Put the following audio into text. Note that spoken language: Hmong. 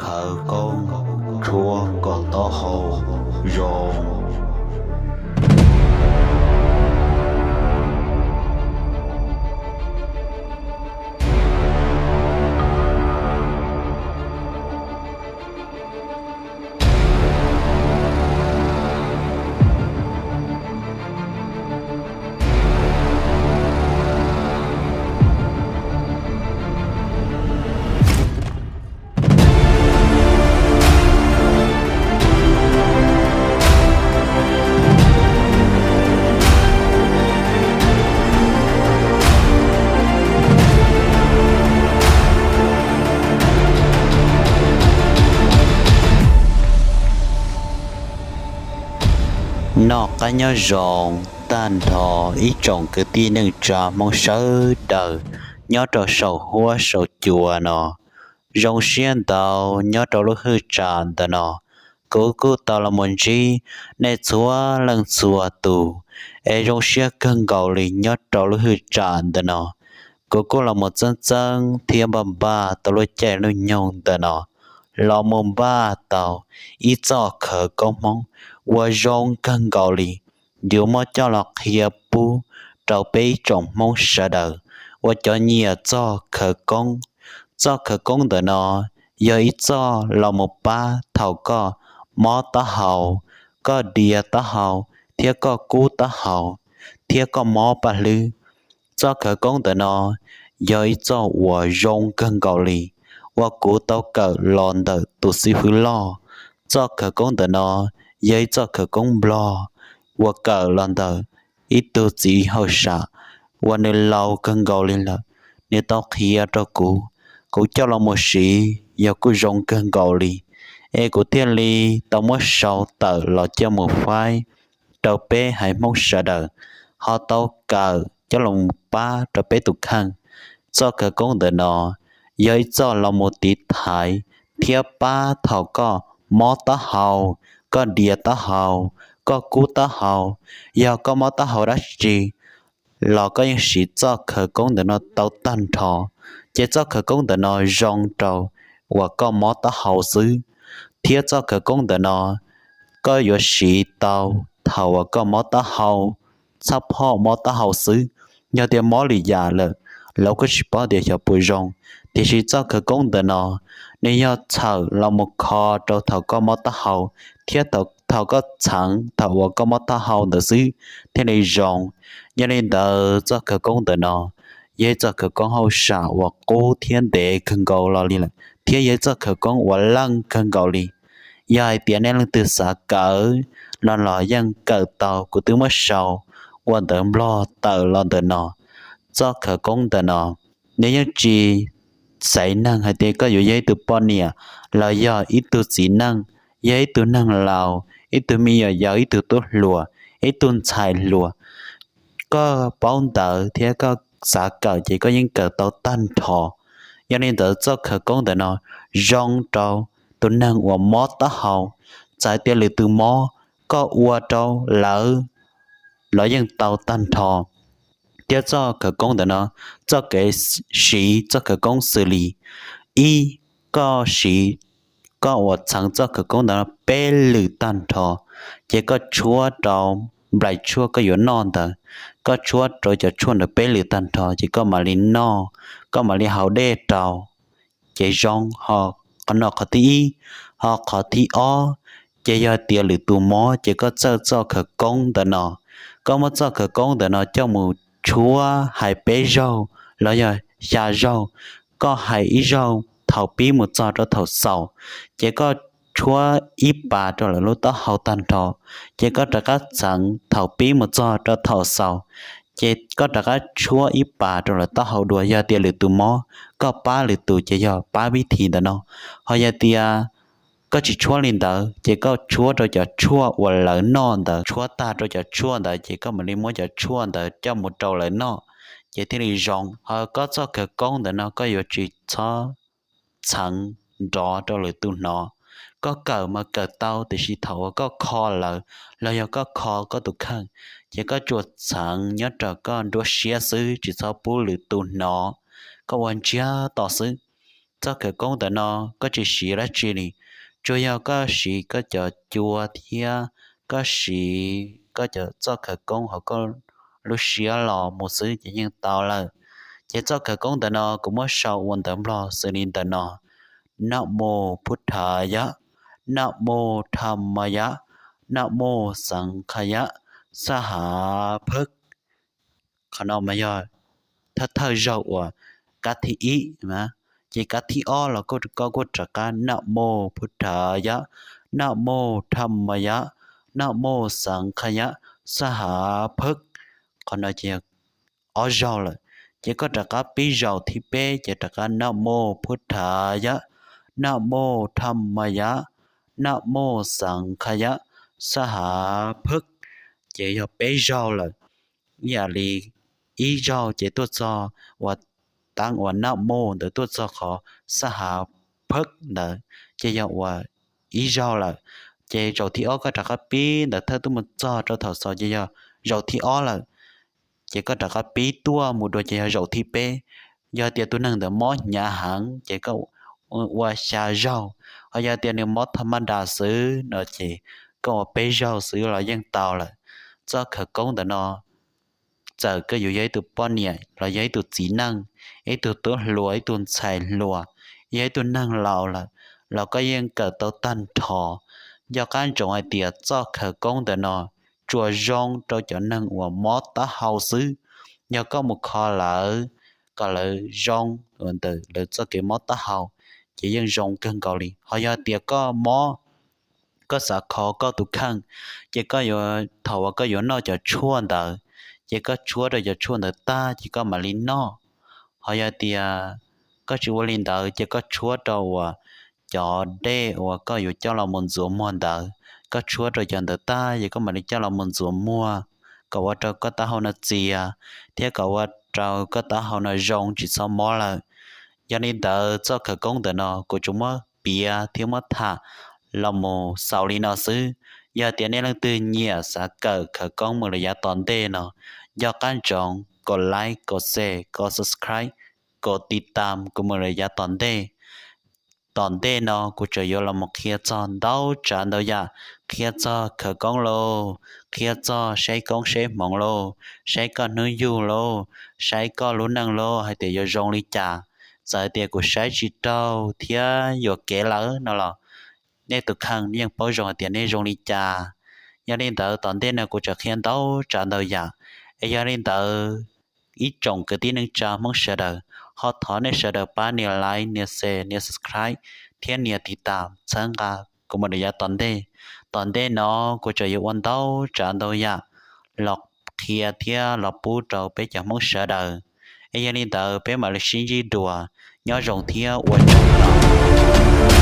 Khawv koob tshuab kom taub hau zoo. Noj qab nyob zoo tag nrho ib tsoom kwv tij neej tsa Hmoob sawv daws nyob rau saum huab saum cua no. Zoo siab ntau nyob rau lub hwj tsam ntawm no, kuv kuj tau los mus ntsib nej txhua leej txhua tus, es zoo siab kawg nkaus li nyob rau lub hwj tsam ntawm no. Kuv kuj los mus txeeb txeeb thiab npaj npaj tau lub caij lub nyoog ntawm no los mus npaj tau ib txoj khawv koob Hmoob uas zoo kawg nkaus li, yuav muab coj los qhia pub rau peb ib tsoom Hmoob sawv daws uas cov nyiam txoj khawv koob. Txoj khawv koob ntawm no yog ib txoj los mus pab thaum koj mob taub hau, koj dias taub hau, thiab koj kub taub hau, thiab koj mob paj hlwb. Txoj khawv koob ntawm no yog ib txoj uas zoo kawg nkaus li uas kuv tau kawm los ntawm tus xib hwb loj. Txoj khawv koob ntawm no yog ib txoj khawv koob Nplog uas kawm los ntawm ib tug txiv hauj sam uas nws laus kawg nkaus li lawm, nws tau qhia rau kuv, kuv coj los mus siv yog kuj zoo kawg nkaus li, es kuv thiaj li tau muab sau tawm los coj mus faib rau peb haiv Hmoob sawv daws ho tau kawm coj los pab rau peb tus kheej. Txoj khawv koob ntawm no yog ib txoj los mus tiv thaiv thiab pab thaum koj mob taub hau, koj dias taub hau, koj kub taub hau, yog koj mob taub hau dab tsi los koj yeej siv txoj khawv koob ntawm no tau tag nrho. Ces txoj khawv koob ntawm no zoo rau uas koj mob taub hau xwb, thiab txoj khawv koob ntawm no koj yuav siv tau thaum uas koj mob taub hau, txhaj phoj mob taub hau xwb. Yog tias mob lwm yam lawm, lawv kuj tsis paub tias xyov puas zoo, tiam sis txoj khawv koob ntawm no nws yog txhawm los mus kho rau thaum koj mob taub hau, thiab thaum koj txheev thaum uas koj mob taub hau ntawd xwb thiaj li zoo. Yog li ntawd txoj khawv koob ntawm no yog ib txoj khawv koob hauj sam uas qub thiab ntev kawg nkaus los li lawm, thiab yog ib txoj khawv koob uas leej kawg nkaus li. Yog hais tias nej leej twg xav kawm no los yeej kawm tau, kuv twb muab sau ua ntawv Nplog tawm los ntawm no. Txoj khawv koob ntawm no nws yeej tsis xaiv neeg hais tias koj yuav yog ib tug poj niam los yog ib tug txiv neej, yog ib tug neeg laus, ib tug me nyuam yaus, ib tug tub hluas, ib tug ntxhais hluas, koj paub ntawv thiab koj xav kawm ces koj yeej kawm tau tag nrho. Yog li ntawd txoj khawv koob ntawm no zoo rau tus neeg uas mob taub hau, txawm tias lwm tus mob, koj ua rau lawv los yeej tau tag nrho. Thiab txoj khawv koob ntawm no, txoj kev siv txoj khawv koob xws li: ib, koj siv, koj uas txheev txoj khawv koob ntawm no peb lwm tag nrho, ces koj tshuab rau nplai tshuaj koj yuav noj ntawd, koj tshuab rau cov tshuaj ntawd peb lwm tag nrho ces koj mam li noj, koj mam li haus dej rau, ces zoo. Ho qhov no qhov thib ib. Ho qhov thib ob, ces yog tias lwm tus mob ces koj txawj txoj khawv koob ntawm no, koj muab txoj khawv koob ntawm no coj mus tshuab hais peb zaug los yog xya zaug, koj hais ib zaug thaum pib mus txog rau thaum xaus, ces koj tshuab ib pas rau lawv lub taub hau tag nrho, ces koj rov qab txheev thaum pib mus txog rau thaum xaus, ces koj rov qab tshuab ib pas rau lawv taub hau dua. Yog tias lwm tus mob, koj pab lwm tus ces yog pab vib thi ntawm no. Ho yog tias koj tsis tshuab li ntawd ces koj tshuab rau cov tshuaj uas lawv noj ntawd, tshuab tag rau cov tshuaj ntawd ces koj mam li muab cov tshuaj ntawd coj mus rau lawv noj, ces thiaj li zoo. Ho koj txoj khawv koob ntawm no koj yuav tsis txhob txheev nrov rau lwm tus hnov. Koj kawm mas kawm tau, tiam sis thaum uas koj kho lawv los yog koj kho koj tus kheej, ces koj tsuas txheev nyob rau koj nruab siab xwb, tsis txhob pub lwm tus hnov, koj ua ntsiag to xwb. txoj khawv koob ntawm no koj tsis siv dab tsi li, tsuas yog koj siv koj cov cua thiab koj siv koj cov txoj khawv koob hauv koj lub siab los mus xwb ces yeej tau lawm. Ces txoj khawv koob ntawm no kuv muab sau ua ntawv Nplog xws li ntawm no: Nam mô Buddhāya, nam mô dhammāya, nam mô saṅghāya, sahā bhag. Qhov no mas yog thawj thawj zaug uas kab thib ib. Ces kab thib ob los koj kuj rov qab nam mô Buddhāya, nam mô dhammāya, nam mô saṅghāya, sahā bhag. Qhov no ces yog ob zaug lawm. Ces koj rov qab pib zaus thib peb ces rov qab nam mô Buddhāya, nam mô dhammāya, nam mô saṅghāya, sahā bhag. Ces yog peb zaug lawm. Ib yam li ib zaug ces tuaj txog uas tab uas nam mô ntawd tuaj txog qhov sahā bhag ntawd ces yog uas ib zaug lawm. Ces zaus thib ob koj rov qab pib ntawd thawj tuaj mus txog rau thaum xaus ces yog zaus thib ob lawm. Ces koj rov qab pib tuaj mus dua ces yog zaus thib peb. Yog tias tus neeg ntawd mob hnyav heev ces koj ua xya zaug, ho yog tias nws mob tha maj das xwb no ces koj ua peb zaug xwb los yeej tau lawm. Txoj khawv koob ntawm no txawm koj yuav yog ib tug poj niam los yog ib tug txiv neej, ib tug tub hluas, ib tug ntxhais hluas, yog ib tug neeg laus lawm los koj yeej kawm tau tag nrho. Nco qab ntsoov hais tias txoj khawv koob ntawm no tsuas zoo rau cov neeg uas mob taub hau xwb. Yog koj mus kho lawv kom lawv zoo ntawm lawv txoj kev mob taub hau ces yeej zoo kawg nkaus li. Ho yog tias koj mob, koj xav kho koj tus kheej, ces koj yuav, thaum uas koj yuav noj cov tshuaj ntawd, ces koj tshuab rau cov tshuaj ntawd tag ces koj mam li noj. Ho yog tias koj tsis ua li ntawd ces koj tshuab rau uas cov dej uas koj yuav coj los mus ntxuav muag ntawd, koj tshuab rau cov ntawd tag ces koj mam li coj los mus ntxuav muag kom ua rau koj taub hau no txias thiab kom ua rau koj taub hau no zoo tsis txhob mob lawm. Yog li ntawd txoj khawv koob ntawm no kuv tsuas muab piav thiab muab tham los mus xaus li no xwb. Yog tias nej leej twg nyiam xav kawm khawv koob mus rau yav tom ntej no, nco qab ntsoov kom like, kom share, kom subscribe, kom tiv tam kuv mus rau yav tom ntej. Tom ntej no kuv tseem yuav los mus qhia txog ntau tsav ntau yam, qhia txog khawv koob lauj, qhia txog saib koob saib hmoov lauj, saib koj hnub yug lauj, saib koj lub neej lauj hais tias yuav zoo li cas. Txawm tias kuv saib tsis raug thiab yuam kev lawm no los nej tus kheej yeej paub zoo hais tias nej zoo li cas. Yog li ntawd tom ntej no kuv tseem qhia ntau tsav ntau yam, es yog li ntawd ib tsoom kwv tij neej tsa Hmoob sawv daws, ho thov nej sawv daws pab nias like, nias share, nias subscribe thiab nias tiv tam txhawb nqa kuv mus rau yav tom ntej. Tom ntej no kuv tseem yuav ua ntau tsav ntau yam los qhia thiab los pub rau peb cov Hmoob sawv daws. Es yog li ntawd peb mam li sib ntsib dua, nyob zoo thiab ua tsaug ntau.